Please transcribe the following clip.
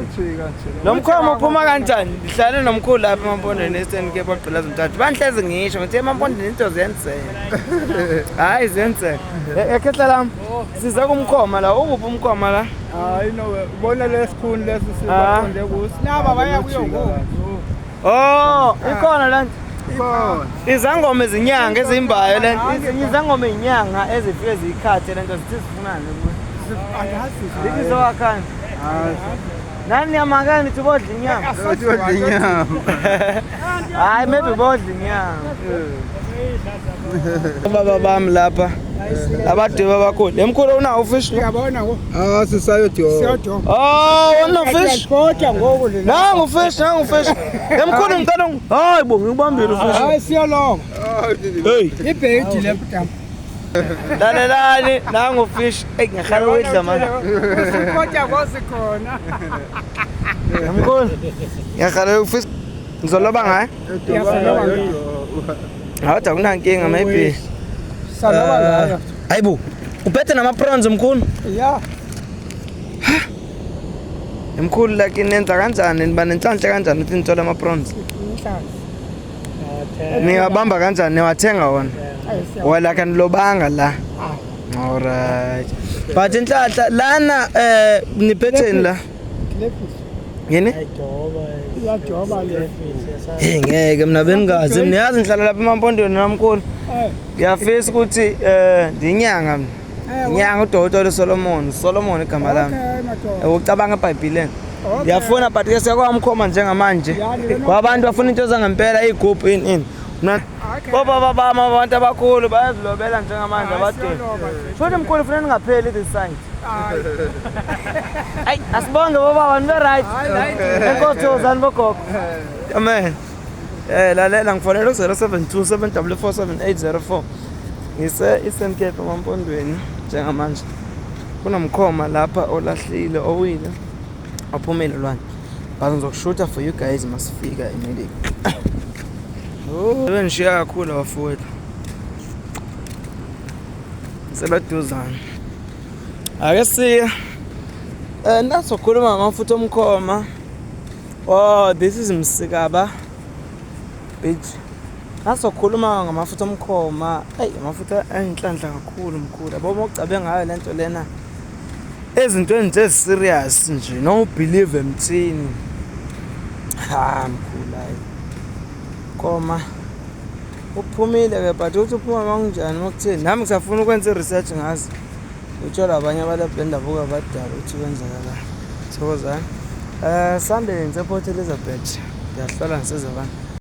Ujika nje. Lo mkhoma uphuma kanjani? Ngihlale nomkhulu lapha emampondweni e-Eastern Cape wagqilaza umthathu. Banhlezi ngisho ngithi emampondweni into ziyenzeka. Hayi ziyenzeka. Ekhehla lami. Size kumkhoma la. Ukuphi umkhoma la? Hayi no, bona lesikhuni lesi Ah. sibaqonde kuso. Laba baya kuyo ngoku. Oh, ikhona le nto. Ikhona. Izangoma izinyanga ezimbayo le nto. Izangoma izinyanga ezifike ziyikhathe le nto zithi zifunani kuwe. Angazi. Lithi zowakhani. Hayi. Nani niyamakani nithi bodla inyama? Bodla inyama. Hayi maybe bodla inyama. Baba bami lapha. Abadweba abakhulu. Lemkhulu unawo ufish? Uyabona ngo. Ah, sisayodoba. Siyodoba. Oh, una fish. Kodwa ngoku le. Nangu fish, nangu fish. Emkhulu ngicela hayi bo ngikubambile ufish. Hayi siyolonga. Hey, Ibhedi le mntana. lalelani nangu fish. Ey ngiyahala uyidla manje. Kodwa kwasikhona. Emkhulu. Ngiyahala ufish. Ngizoloba ngaye? Hawu akunankinga maybe. Saloba ngayo. Hayibo. Uphethe nama prawns mkhulu? Ya. Mkhulu lakini nenza kanjani? Niba nenhlanhla kanjani ukuthi nithole ama prawns? Inhlanzi. Niwabamba kanjani? Niwathenga wona? Wala kanilobanga la. Alright. But inhlanhla lana niphetheni la? Yini? Iyajoba le. Hey ngeke mina bengingazi. Mina yazi ngihlala lapha emampondweni namkhulu. Ngiyafisa ukuthi ndiyinyanga mina. Inyanga uDokotela Solomon, Solomon igama lami. Okay, madoda. Ucabanga eBhayibhelini. Okay. Ngiyafuna but ke siyakwamkhoma njengamanje. Ngoba abantu bafuna into zangempela igubhu ini ini. Mina Okay. baba baba abantu abakhulu bayazilobela njengamanje Hayi, abadala. siyaloba nje. Futhi mkhulu funa ningapheli this side. Hayi. Ayi asibonge baba nibe right. Hayi, Enkosi thokozani bogogo. Amen. Lalela ngifonela ku-072 7447804. Ngise Eastern Cape emampondweni njengamanje. Kunomkhoma lapha olahlile owile ophumile lwandle. But ngizokushutha for you guys masifika immediately. Oh, bengishiya kakhulu abafowethu. Sebeduzane. Ake siye. Nasokhuluma ngamafutha omkhoma. Oh, this is Msikaba Beach. Nasokhuluma ngamafutha omkhoma. Ey, amafutha ayinhlanhla kakhulu mkhulu. Yabo uma ucabe ngayo lento lena ezintweni nje eziserious nje, no believe emthini. Ha, mkhulu hayi. Koma uphumile ke but uthi uphuma makunjani makutheni. Nami ngisafuna ukwenza i-research ngazo. Utshelwa abanye abalaphi bendabuko abadala ukuthi kwenzakala. Thokozani. Sunday ngise Port Elizabeth. Ngiyahlola ngisizabani.